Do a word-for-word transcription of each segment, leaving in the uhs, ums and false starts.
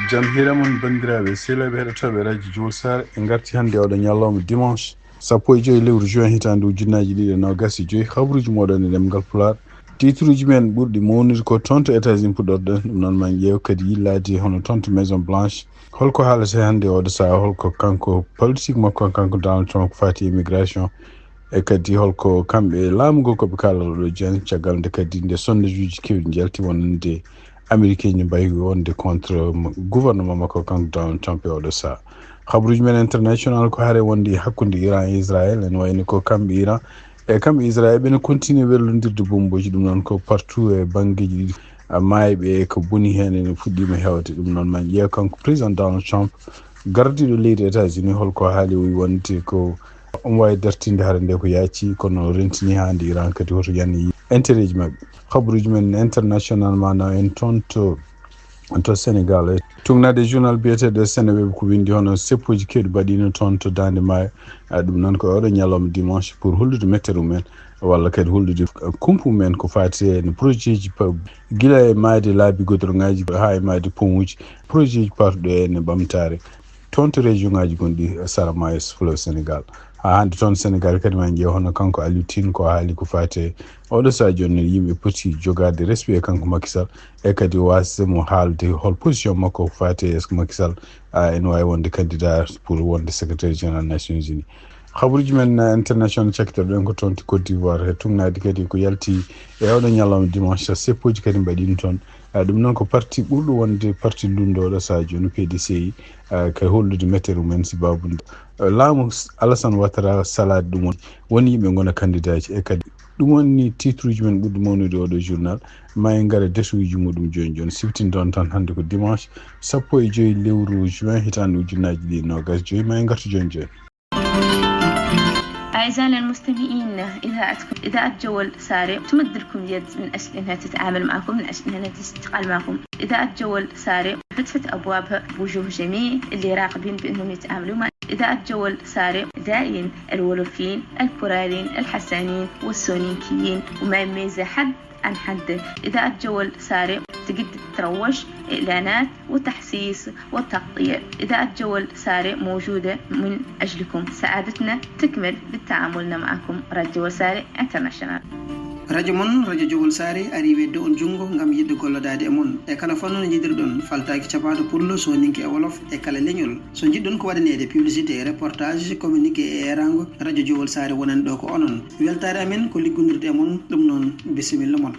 Jam hiira mon, banndiraaɓe sehilaaɓe heɗotooɓe Radio Jowol Saare. En ngarti hannde oɗo ñalawma dimanche, sappo e joyi lewru juin, hitaande ujunnaaji ɗiɗi e noogas e joyi. Habruuji mooɗon e ɗemngal Pulaar. Titruuji men ɓurɗi mawnude ko toon to États-Unis puɗɗorɗen. Ɗum noon, ma en ƴeew kadi yillaade hono toon to Maison Blanche. Holko haalata hannde oɗo sahaa? Holko kanko, politique makko, kanko Donald Trump, ko faati e immigration? E kadi holko kamɓe laamu ngu ko ɓe kaalata ɗo, Jen, caggal nde kadi nde sondage uji keewɗi njalti wonande Amérique ji mbayi wonde contre gouvernement makko kanko Donald Trump e oɗo sahaa? Habruuji men international ko hare wonde hakkunde Iran e Israël, ene wayno ko kamɓe Iran e kamɓe Israël ɓe ne continue wellondirde bombooji. Ɗum noon ko partout e banngeeji ɗiɗi, a, maayɓe e ko boni heen ene fuɗɗiima heewde. Ɗum noon ma en ƴeew kanko président Donald Trump, gardiiɗo leydi États-Unis, holko haali. O wi wonde ko omo waawi dartinde hare nde ko yaaci, kono rentini haa nde Iran kadi hoto yanne intérêt ji maɓɓe. Habruuji men international ma naw en toon to, to Sénégal. E tugnaade journal biyeteeɗo Seneweb ko winndi hono seppooji keewɗi mbaɗiino toon to Daande Maayo. A, ɗum noon ko oɗo ñalawma dimanche pour hollude mettere mumen, walla kadi hollude, a, kumpu mumen ko faati e no projet ji pa-, gila e maayde laabi godorongaaji haa e maayde pont uji, projet ji parɗo e ne ɓamtaare toon to région ngaaji gonɗi sara maayo fleuve Sénégal. Haa hannde toon Sénégal kadi ma en ƴeew hono kanko Aliou Tine ko haali ko faati e oɗo sahaa jooni, yimɓe poti jogaade respect e kanko Macky Sall, e kadi waasde mo haalde hol position makko ko faati e est-ce que Macky Sall, a, ene waawi wonde candidat pour wonde secrétaire général Nations Unies. Habruuji men, a, international cakkitorɗen ko toon to Côte d'Ivoire, he tugnaade kadi ko yalti e oɗo ñalawma dimanche, seppooji kadi mbaɗiino toon. A, ɗum noon ko parti ɓurɗo wonde parti lunndu oɗo sahaa jooni, P D C I, a, kay hollude mettere mumen sibaabu nde, a, laamu Alassane Ouattara salaade ɗum won, won yimɓe ngona candidat ji. E kadi ɗum woni titruuji men ɓurɗi mawnude oɗo journal. Ma en ngar e desuuji muɗum jooni jooni. Siftinde on tan hannde ko dimanche sappo e joyi lewru juin hitaande ujunnaaji ɗiɗi e noogas e joyi. Ma en ngartu jooni jooni. أعزائنا المستمعين، إذاعتكم إذاعة جول ساري تمد لكم يد من أجل أنها تتعامل معكم، من أجل أنها تشتغل معكم. إذاعة جول ساري فتحت أبوابها بوجوه جميع اللي راغبين بأنهم يتعاملوا مع إذاعة جول ساري. دائين الولوفيين، الكوراليين، الحسانيين والسونينكيين، وما يميز حد عن حد. إذاعة جول ساري تقدر تروج، إعلانات وتحسيس وتغطية. إذاعة جول ساري موجودة من أجلكم. سعادتنا تكمل بالتعامل معكم. راديو جول ساري انترناشونال. Radio mon, Radio Jowol Saare, ari weddo on junngo ngam yiɗde gollodaade e mon. E kala fannu no njiɗirɗon, faltaaki capaaɗo pullo, sooninke e wolof, e kala leñol. So njiɗɗon ko waɗaneede publicité, reportage, communiqué e eeraango, Radio Jowol Saare wonan ɗo ko onon. Weltaare amen ko liggondirde e mon, ɗum noon, bisimilla mon.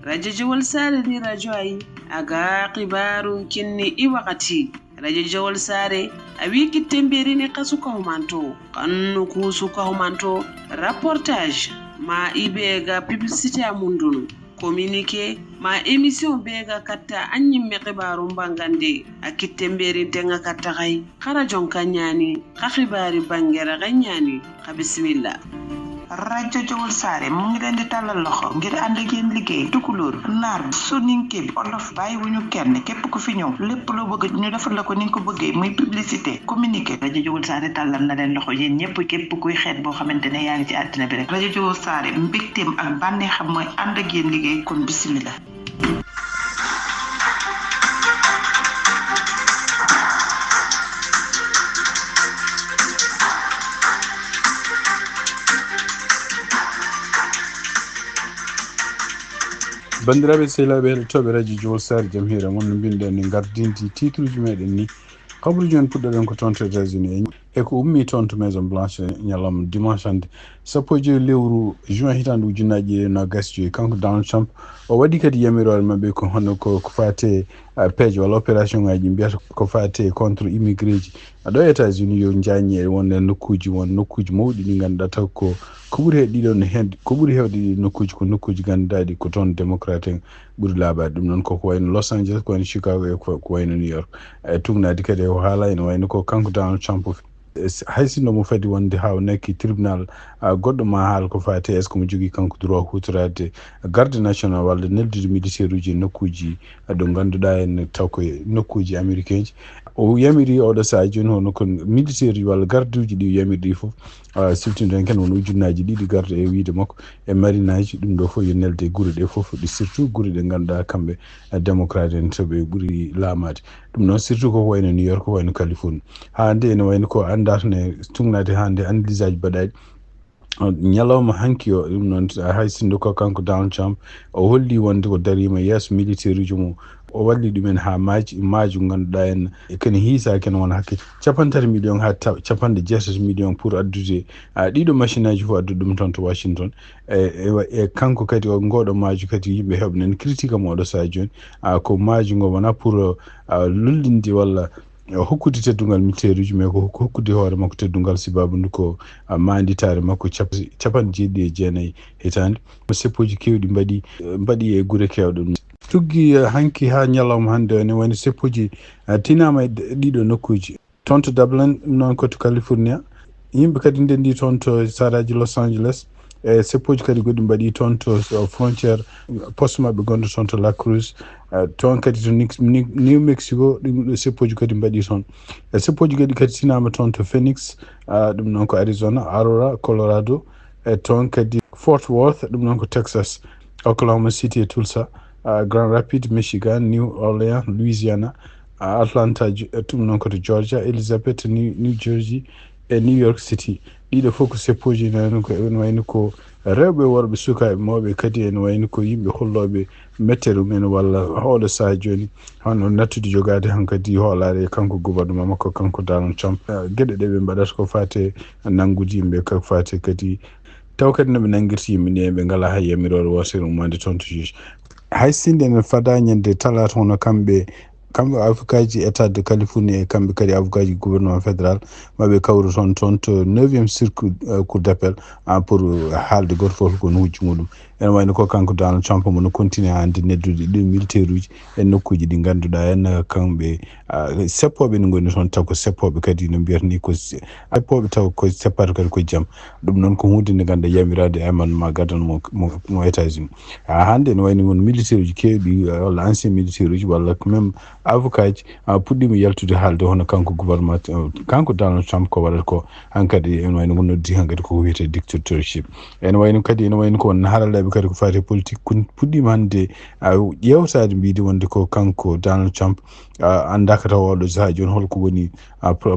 Radio Jowol Saare ndi radio ayi, aga xibaaru kinni i wakati. Radio Jowol Saare, a wi kitte mberini xa suka humanto, xannu ku suka humanto, reportage, ma i be ga publicité a mundunu, communiqué, ma émission be ga katta a ñimme xibaaru mbangande, a kitte mberin tenga katta xay, xa rajon ka ñaani, xa xibaari bangere xa ñaani, xa bisimilla. Radio Jowol Saare mu ngi leen di tàllal loxo ngir ànd ak yéen liggéey. Tukulóor, naar, soninke bi, olof, bàyyiwuñu kenn. Képp ku fi ñëw, lépp loo bëgg ñu defal la ko ni nga ko bëggee, muy publicité, communiqué. Radio Jowol Saare tàllal na leen loxo yéen ñëpp, képp kuy xeet boo xamante ne yaa ngi ci àddina bi rek. Radio Jowol Saare, mbégteem ak bànneexam mooy ànd ak yéen liggéey, kon bisimila. Banndiraaɓe sehilaaɓe heɗotooɓe Radio Jowol Saare, jam hiire mon. No mbinɗen ni, ngardinti titruuji meɗen ni. Kabaruuji men puɗɗoɗen ko toon to États-Unis. E ko ummi toon to Maison Blanche ñalawma dimanche hannde, sappo e joyi lewru juin hitaande ujunnaaji ɗiɗi e noogas e joyi, kanko Donald Trump, o waɗi kadi yamiroore maɓɓe ko hono ko, ko faate, ah, peeje walla opération ngaji mbiyata ko faate contre immigré ji. Ah, ɗo e États-Unis yo jaññe e wonde nokkuuji, won nokkuuji mawɗi ɗi ngannduɗaa taw ko, ko ɓuri heewde ɗiɗon heen, ko ɓuri heewde ɗi nokkuuji ko nokkuuji ngannduɗaa ɗi ko toon démocrate en ɓuri laaɓaade. Ɗum noon koko wayno Los Angeles, ko wayno Chicago e ko, ko wayno New York. E tugnaade kadi e o haala ene wayno ko kanko Donald Trump Hay sinno mo fadi wonde haa o naki tribunal, goɗɗo ma haal ko faati est-ce que mo jogii kanko droit huutoraade garde national walla neldude militaire uji e nokkuuji ɗo ngannduɗaa en taw ko nokkuuji américain ji. O yamiri oɗo sahaa jooni hono ko militaire uji walla garde uji ɗi yamiri ɗi fof, siftinɗen ken won ujunnaaji ɗiɗi garde e wiyde makko e marinaaji. Ɗum ɗo fof yo nelde e gure ɗe fof, ɗi surtout gure ɗe ngannduɗaa kamɓe démocrate en to ɓe ɓuri laamaade. Ɗum noon surtout koko wayno New York, ko wayno Californie. Haa hannde ene wayno ko anndaa tan e tugnaade haa hannde analyse aji baɗaaɗi. Ñalawma hanki o, ɗum noon hay sinno ko kanko Donald Trump, o holli wonde ko dariima yeeso militaire uji mum, o walli ɗumen haa maaji, maaju ngannduɗaa en kene hiisaaki en won hakke capanɗe tati million haa ta- capanɗe jeetati million pour addude a ɗiɗo machine aji fof addude ɗum toon to Washington. E, e, e kanko kadi o ngooɗo maaju kadi yimɓe heɓnen critique am oɗo sahaa jooni, a ko maaju ngo wona pour a lullinde walla hokkude teddungal militaire uji, mais ko hokkude hoore makko teddungal sibabu ndu ko a maanditaare makko cap- capanɗe jeeɗiɗi e jeenayi hitaande. Seppoji keewɗi mbaɗi mbaɗi e gure keewɗe ɗum tuggi hanki haa ñalawma hannde o ne woni seppoji a tinaama e ɗiɗo nokkuuji. Toon to Dublin, ɗum noon ko to California. Yimɓe kadi ndenndi toon to saraaji Los Angeles. E seppoji kadi goɗɗi mbaɗi toon to frontière poste maɓɓe gonɗo toon to La Cruz. Toon kadi to New Mexico, ɗum ɗo seppoji kadi mbaɗi toon. E seppoji kadi kadi tinaama toon to Phoenix, ɗum noon ko Arizona, Aurora, Colorado. E toon kadi Fort Worth, ɗum noon ko Texas, Oklahoma City e Tulsa, Grand Rapids, Michigan, New Orleans, Louisiana, Atlanta, ɗum noon ko to Georgia, Elizabeth, New Jersey, e New York City. Ɗiɗo fof ko seppoji nani ko en wayno ko rewɓe, worɓe, sukaaɓe, mawɓe kadi en wayno ko yimɓe hollooɓe mettere mumen walla hoolo saha jooni hono nattude jogaade hankadi hoolaare e kanko gouvernement makko kanko Donald Trump. Geɗe ɗe ɓe mbaɗata ko faate nanngude yimɓe, ko faate kadi taw kadi no ɓe nanngirta yimɓe ni ɓe ngalaa hay yamiroore wootere ummaade toon to juge. Hay sinno ene fada ñande talaata hono kamɓe kamɓe avocatji état de Californie e kamɓe kadi avocatji gouvernement fédéral maɓe kawru toon toon to neuvième circuit cour d'appel pour haalde goto fof ko no hujji muɗum. Ene wayno ko kanko Donald Trump mono continue hannde neddude ɗi militaire uji e nokkuji ɗi ngannduɗaa en kamɓe seppooɓe ne ngoni toon taw ko seppooɓe kadi no mbiyata ni ko seppooɓe taw ko seppata kadi ko jam. Ɗum noon ko hunde nde ngannduɗaa yamiraade e amendement gadano mo États-Unis. Haa hannde ene wayno won militaire uji keewɗi walla ancien militaire uji walla même avocat ji puɗɗiima yaltude haalde hono kanko gouvernement kanko Donald Trump ko waɗata ko hankadi ene wayno ko noddi hankadi koko wiyetee dictatorship. Ene wayno kadi ene wayno ko won haralleeɓe kadi ko faati e politique puɗɗiima hannde ƴeewtaade mbiide wonde ko kanko Donald Trump anndaaka taw oɗo sahaa jooni holko woni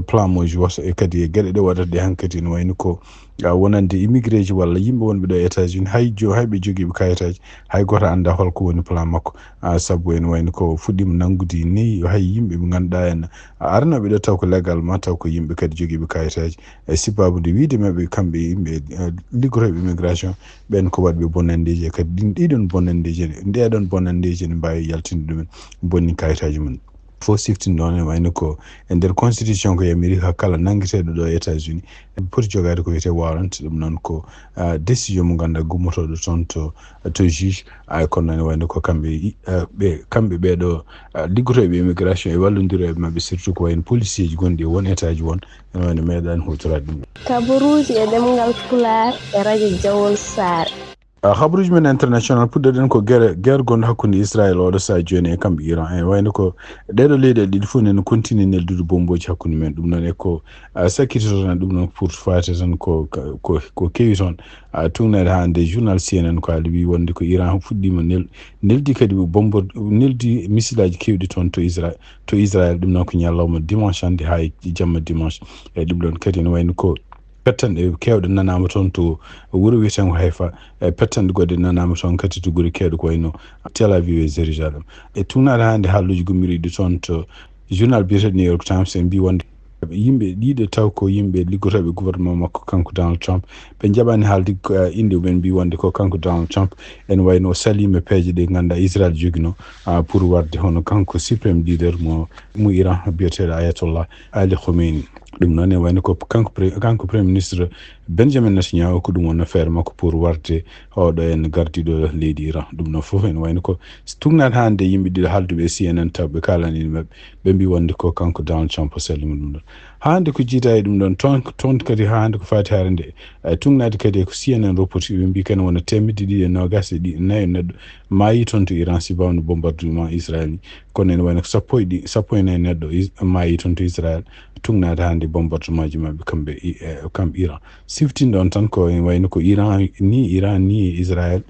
plan moji wasa e kadi e geɗe ɗe waɗata ɗe hankadi ene wayno ko wonande immigré ji walla yimɓe wonɓe ɗo e États-Unis hay jo hay ɓe jogiiɓe kayitaaji hay gooto anndaa holko woni plan makko. Sabu ene wayno ko fuɗɗiima nanngude ni hay yimɓe ɓe ngannduɗaa en arnooɓe ɗo taw ko légalement taw ko yimɓe kadi jogiiɓe kayitaaji e sibabu nde wiide maɓɓe kamɓe yimɓe liggotooɓe immigration ɓen ko waɗɓe bonanndeeji e kadi ɗin ɗiɗon bonanndeeji ndeɗon bonanndeeji ne mbaawi yaltinde ɗumen bonni kayitaaji mum. Fof siftin ɗon ene wayno ko e nder constitution ko yamiri ha kala nanngeteeɗo ɗo e États-Unis poti jogaade ko wiyetee warrant. Ɗum noon ko décision mo ngannduɗaa gummotooɗo toon to to juge. Ay kono ene wayno ko kamɓe ɓe kamɓe ɓeeɗo liggotooɓe immigration e wallondirooɓe maɓɓe surtout ko wayno policier ji gonɗi e won état ji won ene wayno meeɗaani huutoraade ɗum. Kabaruuji e ɗemngal Pulaar e radio Jawol Saare. Habaruuji men international puɗɗoɗen ko gere guerre gonɗo hakkunde Israël oɗo saha jooni e kamɓe Iran en wayno ko ɗeɗo leyɗe ɗiɗi fof nene continue neldude bomboji hakkunde men ɗum noon e ko sakkitoto tan ɗum noon pour faate tan ko ko ko kewi toon. Tugnaade haa nde journal C N N ko haali wi wonde ko Iran fuɗɗiima nel neldi kadi bombo neldi misilaji kewɗi toon to Israël to Israël ɗum noon ko ñalawma dimanche hannde haa e jamma dimanche. E ɗum ɗon kadi ene wayno ko pettanɗe keewɗe nanaama toon to wuro wiyetengo Haifa e pettanɗe goɗɗe nanaama toon kadi to gure keewɗe ko wayno Tel Aviv e Jérusalem. E tugnaade haa nde haalluuji gummiriiɗi toon to journal biyeteeɗo New York Times en mbi wonde yimɓe ɗiɗo taw ko yimɓe liggotooɓe gouvernement makko kanko Donald Trump ɓe njaɓaani haalde innde mumen mbi wonde ko kanko Donald Trump ene wayno o saliima peeje ɗe ngannduɗaa Israël jogino pour warde hono kanko suprême leader mo mo Iran biyeteeɗo Ayatollah Ali Khomeini. Ɗum noon ene wayno ko kanko kanko premier ministre Benjamin Netanyahu, ko ɗum woni feere makko pour warde oɗo en gardiiɗo leydi Iran. Ɗum ɗon fof ene wayno ko tugnaade hannde yimɓe ɗiɗo haalduɓe e C N N taw ɓe kaalani maɓɓe, ɓe mbi wonde ko kanko Donald Trump o sallima ɗum ɗon. Hannde ko jiida e ɗum ɗon, toon, toon kadi haa hannde ko faati hare nde, e tugnaade kadi ko C N N reporti, ɓe mbi kadi wona teemedde ɗiɗi e noogas e ɗi-, nayo neɗɗo maayi toon to Iran, si bawno bombardement Israël ni. Kono ene wayno ko sappo e ɗi-, sappo e nayi neɗɗo is-, maayi toon to Israël, tugnaade hannde bombardement ji maɓɓe kamɓe i-, e, kamɓe Iran. Siftinɗon tan ko ene wayno ko Iran ni, Iran ni e Israël.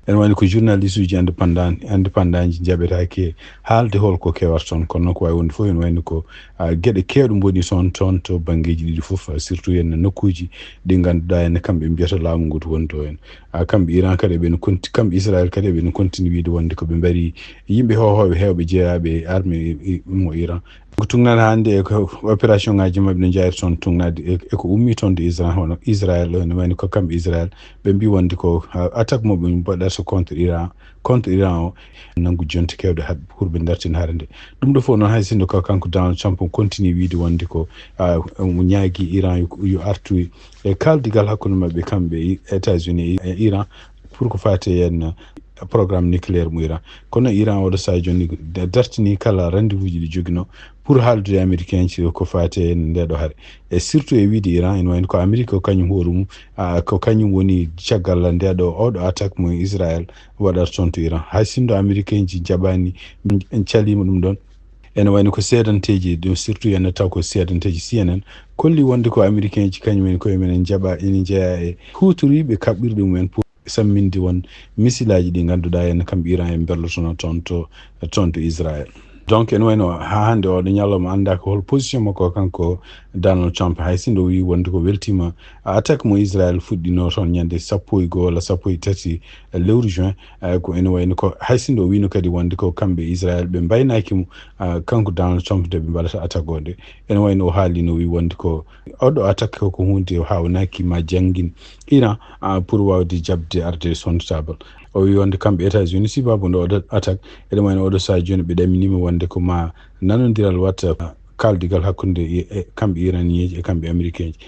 Ene wayno ko journaliste uji indépendant, indépendant ji njaɓetaake haalde hol ko kewata toon. Kono noon ko waawi wonde fof ene wayno ko, ah, geɗe keewɗe mboni toon, toon to banngeeji ɗiɗi fof, ah, surtout henna nokkuuji ɗi ngannduɗaa henna kamɓe mbiyata laamu ngu woni ɗo en. Ah, kamɓe Iran kadi eɓe no konti-, kamɓe Israël kadi eɓe no continue wiide wonde ko ɓe mbari yimɓe hohooɓe heewɓe jeyaaɓe e armée i-, i-, mo Iran. Ko tugnaade hannde e ko opération ngaji maɓɓe no njaari toon tugnaade e, e ko ummi toon to Israël, hono Israël ɗo ene wayno ko kamɓe Israël ɓe mbi wonde ko, ah, attaque mo ɓe mbaɗata contre Iran, contre Iran o, nanngu jonte keewɗe haɗ-, pour ɓe dartina hare nde. Ɗum ɗo fof noon hay sinno ko kanko Donald Trump on continue wiide wonde ko, ah, mo ñaagi Iran yo, yo artu e kaaldigal hakkunde maɓɓe kamɓe e États-Unis e Iran pour ko faati e henna programme nucléaire mo Iran. Kono Iran oɗo sahaa jooni da-, dartini kala rendez-vous ji ɗi jogino pour haaldude e Américain ji ko faati e nde ɗo hare. E surtout e wiide Iran, ene wayno ko Amérique ko kañum hoore mum, ah, ko kañum woni caggal nde ɗo, oɗo attaque mo Israël waɗata toon to Iran. Hay sinno Américain ji njaɓani, en caliima ɗum ɗon. Ene wayno ko seedanteeji, ɗum surtout ene taw ko seedanteeji C N N, kolli wonde ko Américain ji kañum en koye mum en njaɓa, ene njeyaa e huutoriiɓe kaɓɓirɗe mum en pour samminde won misilaaji ɗi ngannduɗaa en kamɓe Iran en mbellotono toon to, toon to Israël. Donc, ene wayno haa hannde oɗo ñalawma anndaa ko hol position makko kanko Donald Trump, hay sinno o wii wonde ko weltiima attaque mo Israël fuɗɗino toon ñande sappo e goo walla sappo e tati lewru juin, eh, ko ene wayno ko hay sinno o wiino kadi wonde ko kamɓe Israël ɓe mbaynaaki mo, ah, kanko Donald Trump nde ɓe mbaɗata attaque o nde. Ene wayno o haalino, o wii wonde ko oɗo attaque ko, ko huunde o haawnaaki ma janngin Iran, ah, pour waawde jaɓde arde son table. O wii wonde kamɓe États-Unis, sibaabu nde oɗo attaque, eɗen wayno oɗo sahaa jooni ɓe ɗaminiima wonde ko ma nanondiral watta, ah, kaaldigal hakkunde e, e kamɓe Iraniyeeji e kamɓe Américainji.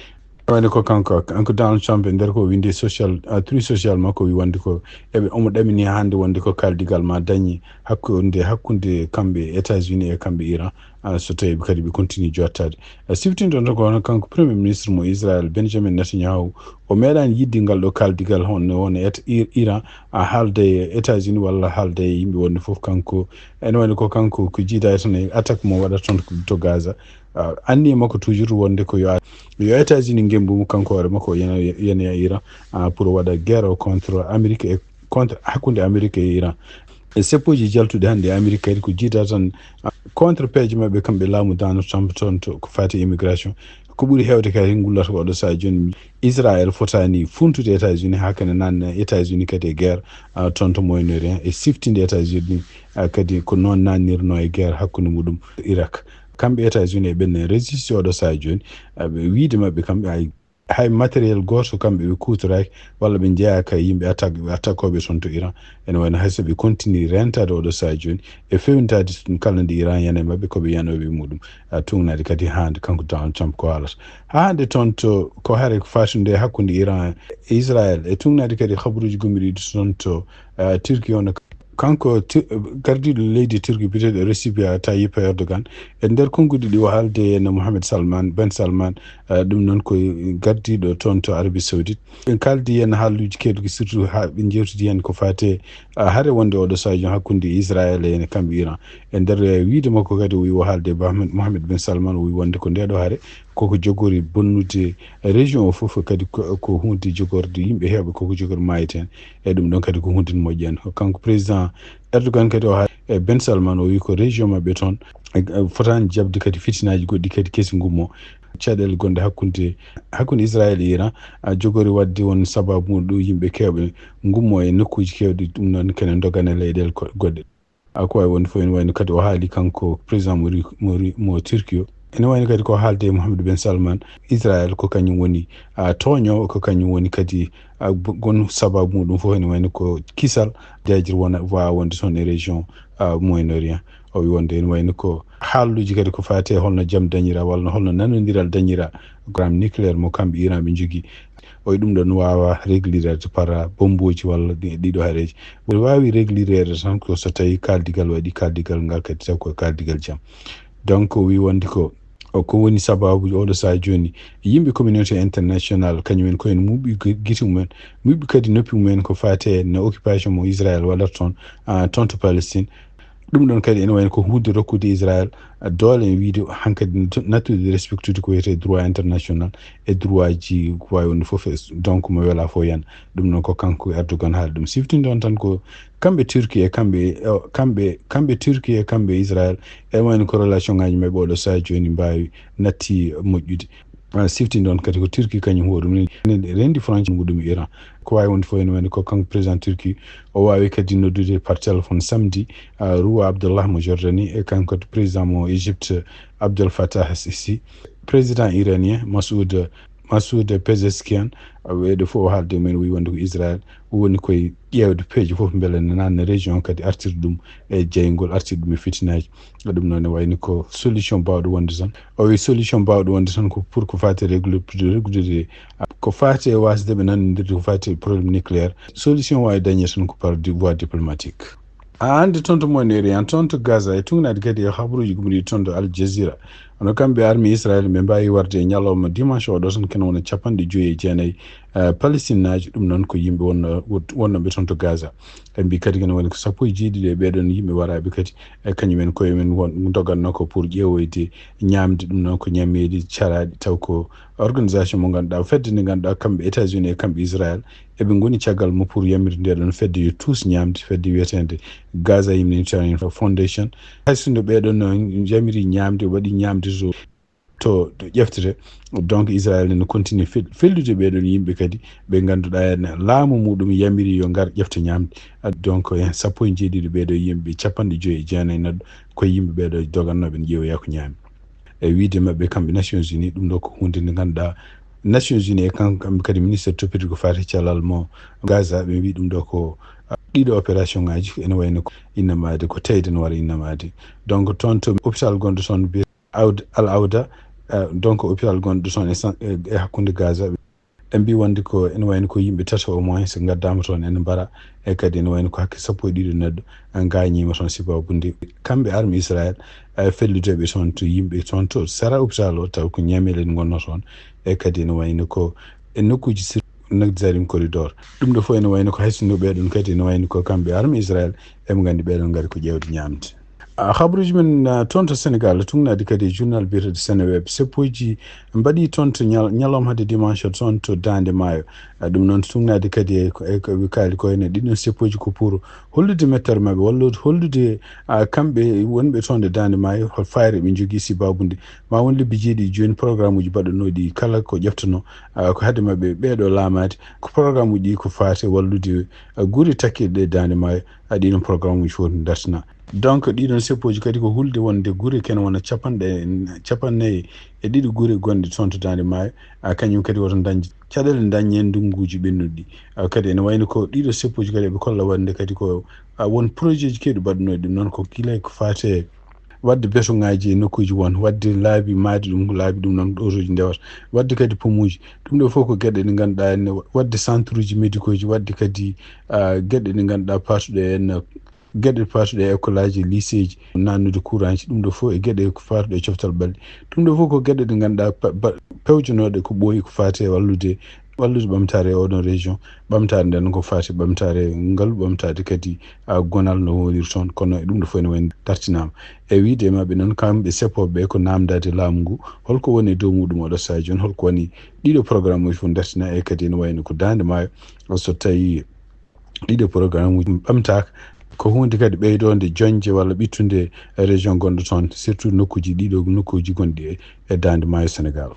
Wayno ko kanko, kanko Donald Trump e nder ko windi social, ah, Truth Social makko wi wonde ko eɓe, omo ɗamini hannde wonde ko kaaldigal ma dañi hakkunde, hakkunde kamɓe États-Unis e kamɓe Iran, ah, so tawi ɓe kadi ɓe continue jottaade. Ah, siftinto tan ko hono kanko Premier Ministre mo Israël, Benjamin Netanyahu, o meeɗaani yiɗde ngal ɗo kaaldigal hon, won et-, Ir-, Iran, ah, haalda e États-Unis walla haalda e yimɓe wonde fof kanko. Ene wayno ko kanko ko jiidaade tan e attaque mo waɗata toon to Gaza. Ah, anniya makko toujours wonde ko yo, yo États-Unis ngembu mo kanko hoore makko, o yana, yana e Iran, ah, pour waɗa guerre o contre Amérique e contre hakkunde Amérique e Iran. E seppoji jaltuɗi hannde Amérique kadi ko jiida tan, ah, contre peeje maɓɓe kamɓe laamu Donald Trump toon to ko faati immigration. Ko ɓuri heewde kadi ngullata ko oɗo sahaa jooni Israël fotaani funtude États-Unis haa kadi nanna États-Unis kadi e guerre, ah, toon to Moyen-Orient e siftinde États-Unis, ah, kadi ko noon nannirno e guerre hakkunde muɗum Irak. Kamɓe États-Unis e ɓenne résisté oɗo sahaa jooni, ah, ɓe wiide maɓɓe kamɓe ay hay matériel gooto kamɓe ɓe kuutoraaki walla ɓe njeyaaka e yimɓe attaque, ɓe attaquooɓe toon to Iran. Ene wayno hay so ɓe continue rentaade oɗo sahaa jooni e fewnitaade kala nde Iran yana e maɓɓe ko ɓe yanooɓe e muɗum. Ah, tugnaade kadi hannde kanko Donald Trump ko haalata. Haa hannde toon to ko hare ko fatunde hakkunde Iran e Israël e tugnaade kadi habaruuji gomɗiiɗi toon to, ah, Turquie on. Kanko ti-, gardiiɗo leydi Turquie biyeteeɗo Recep Tayyip Erdogan, e nder konnguɗi ɗi o haalde e no Mohamed Salman, Ben Salman, eh, ɗum noon ko gardiiɗo toon to Arabie Saoudite. Ɓe kaaldi heen haaluuji keewɗi, surtout haa ɓe njeewtidi heen ko faati e, ah, hare wonde oɗo sahaa jooni hakkunde Israël e kamɓe Iran. E nder, eh, wiyde makko kadi o wi o haalde e Mohamed, Mohamed Ben Salman, o wi wonde ko ndeeɗo hare koko jogori bonnude région o fof, kadi ko, ko huunde jogorde yimɓe heewɓe koko jogori maayde heen. E ɗum ɗon kadi ko huunde moƴƴande. Kanko président Erdogan kadi o haa e Ben Salman o wi ko région maɓɓe toon, e, e, fotaani jaɓde kadi fitinaaji goɗɗi kadi kesi ngummo. Caɗeele gonɗe hakkunde, hakkunde Israël e Iran, a, jogori waɗde won sababu mum ɗo yimɓe keewɓe ngummo e nokkuuji keewɗi, ɗum noon kene dogana leyɗeele ko-, goɗɗe. A, ko wayi wonde fof ene wayno kadi o haali kanko président mo ri-, mo ri-, mo Turquie o. Ene wayno kadi ko haalde e Mohamed Ben Salman, Israël ko kañum woni, a, tooñoowo, ko kañum woni kadi, a, bo-, gon sababu muɗum fof ene wayno ko kisal, dejir wona, waawa wonde toon e région, a, Moyen-Orient. O wi wonde ene wayno ko haalluuji kadi ko faati e holno jam dañira walla holno nanondiral dañira programme nucléaire mo kamɓe Iran ɓe njogii. O wi ɗum ɗon waawa réglirede par bombuuji walla ɗi-, ɗiɗo hareeji. Ɓe waawi réglirede tan ko so tawi kaaldigal waɗi, kaaldigal ngal kadi taw ko kaaldigal jam. Donc o wi wonde ko, o ko woni sababu oɗo saha jooni yimɓe communauté international kañum en ko en muɓɓi gi-, gite mumen, muɓɓi kadi noppi mumen ko faati e no occupation mo Israël waɗata toon, ah, toon to Palestine. Ɗum ɗon kadi ene wayno ko huunde rokkude Israël, ah, doole en wiide hankadi n-, nattude respectude ko wiyetee droit international e droit ji ko waawi wonde fof e s-, donc mo welaa fof yana. Ɗum ɗon ko kanko Erdogan haali ɗum. Siftinɗon tan ko kamɓe Turquie e kamɓe, eh, kamɓe, kamɓe Turquie e kamɓe Israël, ene wayno ko relation ngaji maɓɓe oɗo saha jooni mbaawi natti moƴƴude. Ah, siftinɗon kadi ko Turquie kañum hoore mum ne rendi frontière mum ɗum Iran. Ko waawi wonde fof ene wayno ko kanko président Turquie, o waawi kadi noddude par téléphone samedi, ah, Roi Abdallah mo Jordanie e kanko kadi président mo Égypte Abdel Fattah Sisi, président iranien Masoud, Masoud Pezeshkian, ah, ɓeeɗo fof o haalde e mumen o wi wonde ko Israël woni koye ƴeewde peeje fof mbele ne naatna région kadi artirde ɗum e jeyngol, artirde ɗum e fitinaaji. Ɗum noon ne wayni ko solution baawɗo wonde tan. O wi solution baawɗo wonde tan ko pour ko faati e réglu-, reglude, ko faati e waasde ɓe nanondirde ko faati e problème nucléaire. Solution waawi dañde tan ko par di-, voie diplomatique. A anndi toon to Moyen-Orient, toon to Gaza, e tugnaade kadi e habaruuji gumɗiiɗi toon to Al Jazeera. Hono kamɓe armée Israël, ɓe mbaawi warde e ñalawma dimanche oɗo tan, kene wona capanɗe joyi e jeenayi, eh, Palestinnaajo. Ɗum noon ko yimɓe wonno-, wonnooɓe toon to Gaza. Ɓe mbii kadi kene woni ko sappo e jeeɗiɗi e ɓee ɗoon yimɓe waraaɓe kadi, e kañum en koye mum won-, dogannoo ko pour ƴeewoyde ñaamde. Ɗum noon ko ñameeli caraaɗi, taw ko organisation mo ngannduɗaa, fedde nde ngannduɗaa kamɓe États-Unis e kamɓe Israël, eɓe ngoni caggal mum pour yamirde nde ɗoon fedde yo tuus ñaamde, fedde wiyeteende Gaza Humanitarian Foundation. Hay so no ɓee ɗoon no yamiri ñaamde, waɗi ñaamde to, to, to ƴeftete. Donc Israël ne continue fel-, fellude ɓee ɗoon yimɓe kadi ɓe ngannduɗaa en laamu muɗum yamiri yo ngar ƴefta ñaamde. Ah, donc en sappo e jeeɗiɗi ɓee ɗoo yimɓe, capanɗe joyi e jeenayi neɗɗo ko yimɓe ɓee ɗoo dogannooɓe ne ƴeewoya ko ñaami. E wiyde maɓɓe kamɓe Nations Unies, ɗum ɗo ko huunde nde ngannduɗaa Nations Unies e kan-, kamɓe kadi ministre toppitde ko faati cellal mo Gaza, ɓe mbii ɗum ɗo ko, ah, ɗiɗo opération ngaji ene wayno ko innamaade, ko teyde no wara innamaade. Donc toon to hôpital gonɗo toon Awd-, Al Awda, eh, donc hôpital gonɗo toon e san-, e, e hakkunde Gaza. Ɓe mbii wonde ko ene wayno ko yimɓe tato au moins ngaddaama toon ene mbara, e kadi ene wayno ko hakke sappo e ɗiɗo neɗɗo, eh, ngaañiima toon sababude kamɓe armée Israël, eh, felludeeɓe toon to yimɓe toon to sera hôpital o, taw ko ñameeli ngonnoo toon, e kadi ene wayno ko e nokkuuji sir-, Netzarim corridor. Ɗum ɗo fof ene wayno ko hay sinno ɓee ɗoon kadi ene wayno ko kamɓe armée Israël, eɓe nganndi ɓee ɗoon ngari ko ƴeewde ñaamde. Ah, habaruuji men, ah, toon to Senegal, tugnaade kadi e journal biyeteeɗo Seneweb, seppooji mbaɗi toon to ñal-, ñalawma hade dimanche toon to Daande Maayo. Ah, ɗum noon tugnaade kadi e ko, e ko ɓe kaali ko ene ɗiɗon seppooji ko pour hollude mettere maɓɓe, walla hollude, ah, kamɓe wonɓe toon e Daande Maayo, hol fayre ɓe njogii sababude ma won lebbi jeeɗiɗi jooni programme uji baɗɗanooɗi kala ko ƴeftanoo, ah, ko hade maɓɓe ɓee ɗoo laamaade, ko programme uji ɗi ko faati e wallude, ah, gure takkirɗe e Daande Maayo, ah, ɗiɗon programme uji fof dartina. Donc ɗiɗon seppooji kadi ko hulde wonde gure kene wona capanɗe, capanɗe nayi e ɗiɗi gure gonɗe toon to Daande Maayo, ah, kañum kadi woto dañde caɗeele dañe ndunnguuji ɓennuɗi. Ah, kadi ene wayno ko ɗiɗo seppooji kadi eɓe kolla wonde kadi ko, ah, won projet ji keewɗi baɗɗanooɗi ɗum noon ko gila ko faati e waɗde betonŋaaji e nokkuuji won, waɗde laabi maayde ɗum, laabi ɗum noon ɗootooji ndewata, waɗde kadi pomuuji. Ɗum ɗo fof ko geɗe ɗe ngannduɗaa ene waɗde centre uji médicaux ji, waɗde kadi, ah, geɗe ɗe ngannduɗaa paatuɗe en, geɗe paatuɗe e école aji, lycée ji, naannude courant ji, ɗum ɗo fof e geɗe ko faatuɗe e coftal ɓalli. Ɗum ɗo fof ko geɗe ɗe ngannduɗaa pa-, ba-, pewjanooɗe ko ɓooyi ko faati e wallude, wallude ɓamtaare e oɗon région. Ɓamtaare nden ko faati ɓamtaare ngal, ɓamtaade kadi, ah, gonal no woniri toon, kono e ɗum ɗo fof ene wayno dartinaama. E wiyde e maɓɓe noon, kamɓe seppooɓe ɓe ko naamndaade laamu ngu, holko woni e dow muɗum oɗo sahaa jooni, holko woni ɗiɗo programme uji fof dartina, e kadi ene wayno ko Daande Maayo, so tawi ɗiɗo programme uji ɓamtaaka, ko huunde kadi ɓeydoonde joñde walla ɓittude région gonɗo toon, surtout nokkuuji ɗiɗo, nokkuuji gonɗi e, e Daande Maayo Senegal.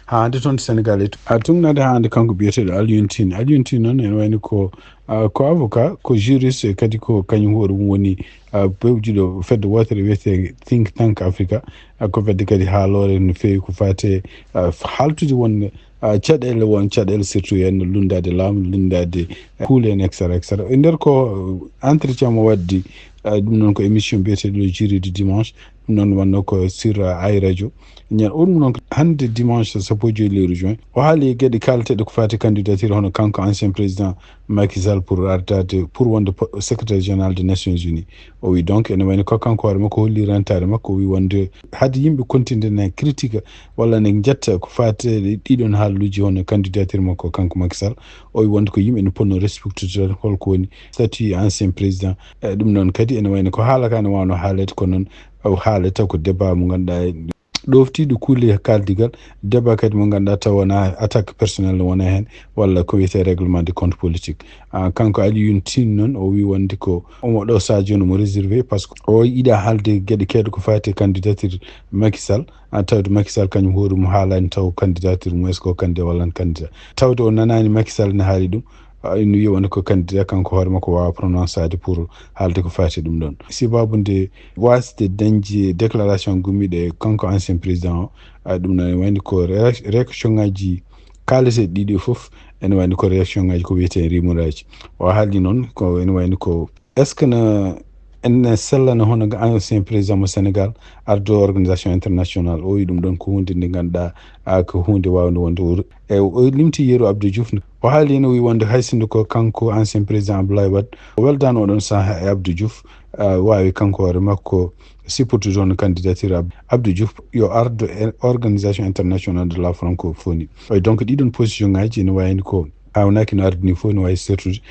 Haa hannde toon to Senegal, e to-, a tugnaade haa hannde kanko biyeteeɗo Alioune Tine. Alioune Tine noon ene wayno ko, ah, ko avocat, ko juriste, e kadi ko kañum hoore mum woni, ah, pewjuɗo fedde wootere wiyetee Think Tank Africa. Ah, ko fedde kadi haaloore no feewi ko faati e, ah, haaltude won, ah, caɗeele, won caɗeele surtout en lunndaade laamu, lunndaade, eh, kuule en, et cetera, et cetera. E nder ko, eh, entretien mo waddi Ɗum noon ko émission biyeteeɗo le jury du dimanche. Ɗum noon wonno ko sur Aay Radio. Ñande o ɗum noon hannde dimanche sappo e joy lewru juin. O haali geɗe kaalateeɗe ko faati candidature hono kanko ancien président Macky Sall pour ardaade pour wonde secrétaire général des Nations Unies. O wi donc ene wayno ko kanko hoore makko holli rentaare makko, o wi wonde haade yimɓe continde ne critique walla ne jetta ko faati ɗiɗon haaluuji hono candidature makko kanko Macky Sall. O wi wonde ko yimɓe ne ponno respectude holko woni statut ancien président. E ɗum noon kadi ene wayno ko haala ka ne wawno haaleede ko noon o haalata ko débat mo ngannduɗaa ɗoftiiɗo kuule kaaldigal, débat kadi mo ngannduɗaa taw wona attaque personnel wona heen walla ko wiyetee règlement de compte politique. Ah, kanko Alioune Tine noon o wi wonde ko omo ɗo Sadio no mo réservé par ce que o yiɗa haalde geɗe keewɗe ko faati e candidature Macky Sall. Ah, tawde Macky Sall kañum hoore mum haalani taw candidature mum est ce que o candidat walla candidat tawde o nanani Macky Sall ne haali ɗum. Ah, ene wiya wonde ko candidat kanko hoore makko wawa prononçade pour haalde ko faati ɗum ɗon sibabu nde wasde dañde déclaration gummiɗe kanko ancien président o. Ah, ɗum noon ene wayni ko réaction ngaji kaalateɗi ɗiɗi fof ene wayni ko réaction ngaji ko wiyete rumeur aji. O haaldi noon ko ene wayni ko est ce que no ene sellana hono ancien président mo Sénégal ardo organisation international o wi ɗum ɗon ko hunde nde ngannduɗaa ko hunde wawnde wonde e o limti yeru Abdou Diouf. O haali heen o wi wonde hay sinno ko kanko ancien président Abdoulaye Wade o weldano oɗon saha e Abdou Diouf, wawi kanko hoore makko sipportude hono candidature Abdou Diouf yo ardo e organisation international de la francophonie. Oy donc ɗiɗon position ngaji ene wayni ko awnaki no ardini fof no wawi sertude.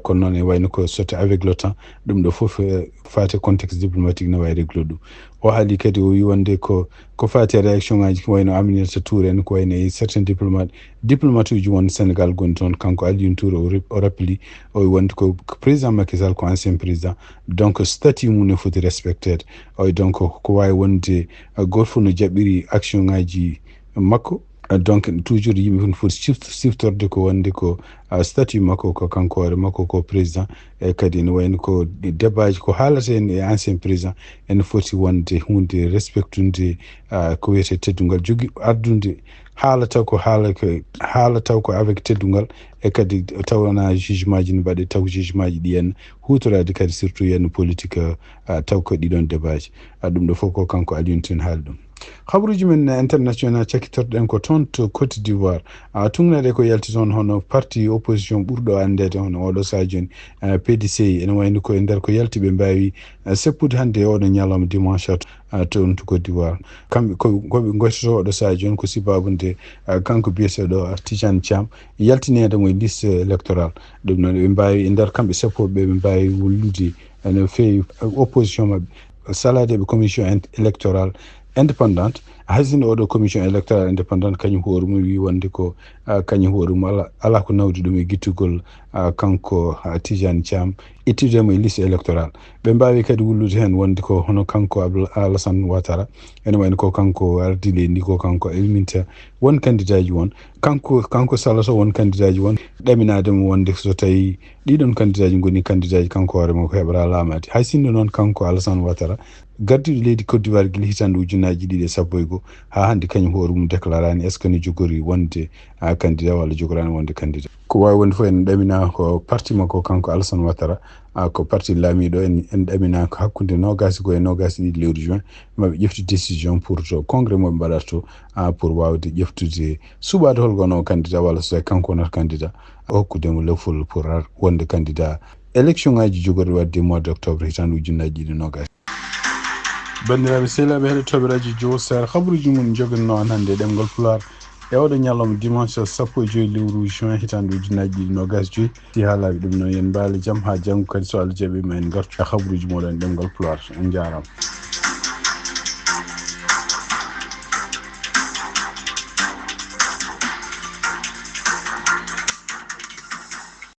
Kono noon e wayno ko sotte avec le temps ɗum ɗo fof faati contexte diplomatique no wawi réglo ɗum. O haali kadi o wi wonde ko ko faati e réaction ngaji ko wayno Aminata Touré en ko wayno e certains diplomates diplomate uji won Sénégal goni toon kanko Alioune Touré o rappeli o wi wonde ko président Macky Sall ko ancien président. Donc statut mum ne foti respecteede. Oy donc ko wawi wonde goto fof no jaɓɓiri action ngaji makko. Donc toujours yimɓe fof foti siftorde ko wonde ko statut makko ko kanko hoore makko ko président. E kadi ene wayno ko débatji ko haalata en e ancien président ene foti wonde hunde respectunde ko wiyete teddungal jogi addude haala taw ko haala ko haala taw ko avec teddungal. E kadi taw wona jugement ji ne mbaɗe taw jugement ji ɗi en hutorade kadi surtout yenn politique taw ko ɗiɗon débatji. Ɗum ɗo fof ko kanko Alioune Tine haali ɗum. Habaruuji men international cakkitorɗen ko toon to Côte d'Ivoire. Tugnaade ko yalti toon hono parti opposition ɓurɗo anndeede hono oɗo sahaa jooni, P D C I ene wayni ko e nder ko yalti ɓe mbaawi seppude hannde e oɗo ñalawma dimanche toon to Côte d'Ivoire. Kamɓe koɓe goytoto oɗo sahaa jooni ko sibabu nde kanko biyeteeɗo Tidiane Thiam yaltineede mo e liste électorale. Ɗum noon ɓe mbaawi e nder kamɓe seppo ɓe ɓe mbaawi wullude ene feewi opposition maɓɓe. Saladeɓe commission électorale indépendante. Hay sinno oɗo commission électorale indépendante kañum hoore mum wi wonde ko kañum hoore mum ala ko nawdi ɗum e gittugol kanko Tidiane Thiam ittudemo e liste électorale. Ɓe mbawi kadi wullude hen wonde ko hono kanko Alassane Ouattara ene wayno ko kanko ardi leydi ndi ko kanko ilminta won candidat ji won kanko kanko saloto won candidat ji won ɗaminade mo wonde so tawi ɗiɗon candidat ji goni candidat ji kanko hoore makko heɓata laamaade. Hay sinno noon kanko Alassane Ouattara gardiɗo leydi Côte d'Ivoire gila hitande ujunnaji ɗiɗi e sappo e goo ha hande kañum hoore mum déclarani est ce que ne jogori wonde candidat walla jogorani wonde candidat. Ko wawi wonde fof en ɗamina ko parti makko kanko Alassane Ouattara ko parti laamiɗo en en ɗamina ko hakkude nogas e goo e nogas e ɗiɗi lewru juin maɓe ƴefti décision pour to congrès moɓe mbaɗata to pour wawde ƴeftude suɓade holko wonno candidat walla so tawi kanko wonata candidat hokkudemo lefol pour wonde candidat élection ngaji jogorɗi wadde mois d' octobre hitande ujunnaji ɗiɗi nogas. Bandiraɓe sehilaɓe heɗotoɓe radio jowo sar habaruji mum joganno on hande e ɗemgal pulaar e oɗo ñalawma dimanche sappo e joyi lewru juin hitande ujunnaji ɗiɗi nogas joyi. Si haalaɓe ɗum noon yen mbaali jaam ha janggo kadi so Allah jaɓi ma en gartu e habaruji moɗon e ɗemgal pulaar. On jarama.